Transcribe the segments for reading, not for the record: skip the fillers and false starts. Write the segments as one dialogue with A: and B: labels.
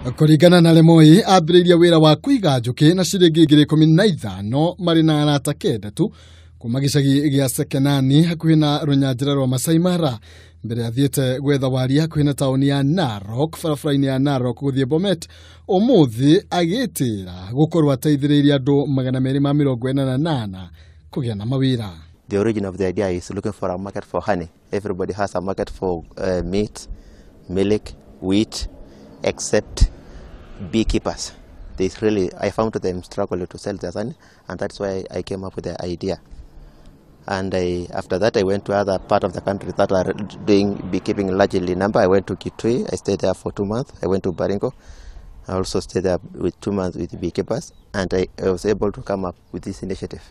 A: Kũringana na Lemoi, ambĩrĩirie wĩra wa kũiga njũkĩ na ciringi 15,000 marĩ na arata 9 tu kuma gĩcagi gĩa Sekenani hakuhĩ na rũnyanjara rwa Masai Mara, mbere athiĩte gwetha waria hakuhĩ na taũni ya Narok, barabara-inĩ ya Narok gũthiĩ Bomet. Ũmũthĩ agĩtĩra gũkorwo ateithĩrĩirie andũ 248 kũgĩa na mawĩra.
B: The origin of the idea is looking for a market for honey. Everybody has a market for meat, milk, wheat, except beekeepers. They really, I found them struggling to sell their honey, and that's why I came up with the idea. And after that, I went to other part of the country that are doing beekeeping largely number. I went to Kitui. I stayed there for 2 months. I went to Baringo. I also stayed there with 2 months with beekeepers, and I was able to come up with this initiative.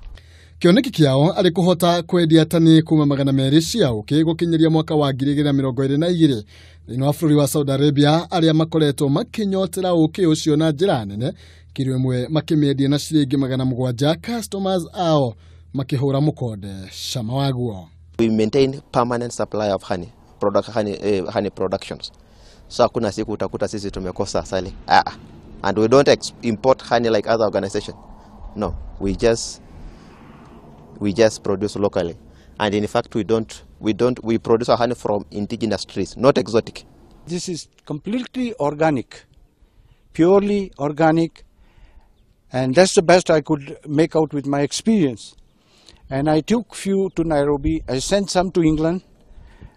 A: Kĩoneki kĩao arĩ kũhota kwendia tani kuma 200 cia ũkĩ gũkinyĩria mwaka wa 2022 thĩinĩ wa bũrũri wa Saudi Arabia, arĩa makoretwo makĩnyotera ũkĩ ũcio na njĩra nene, kiro ĩmwe makĩmĩendia na ciringi 700, customers ao makĩhũra mũkonde cama waguo.
B: We maintain permanent supply of honey, product, honey, honey productions. So hakuna siku utakuta sisi tumekosa asali. And we don't import honey like other organizations. No, we just produce locally. And in fact, we produce our honey from indigenous trees, not exotic.
C: This is completely organic, purely organic, and that's the best I could make out with my experience. And I took few to Nairobi, I sent some to England,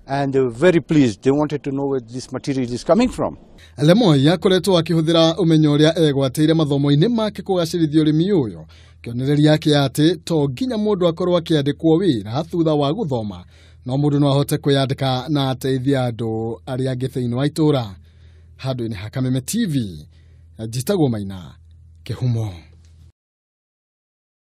C: and they were very pleased. They wanted to know where this material is coming from.
A: Lemoi akoretwo akĩhũthĩra ũmenyo ũrĩa egwatĩire mathomo-inĩ make kũgacĩrithia ũrĩmi ũyũ, kĩonereria kĩa atĩ to nginya mũndũ akorwo akĩandĩkwo wĩra thutha wa gũthoma, no mũndũ no ahote kwĩyandĩka na ateithie andũ arĩa angĩ thĩinĩ wa itũũra. Handũ-inĩ ha Kameme TV, njĩtagwo Maina Kĩhumo.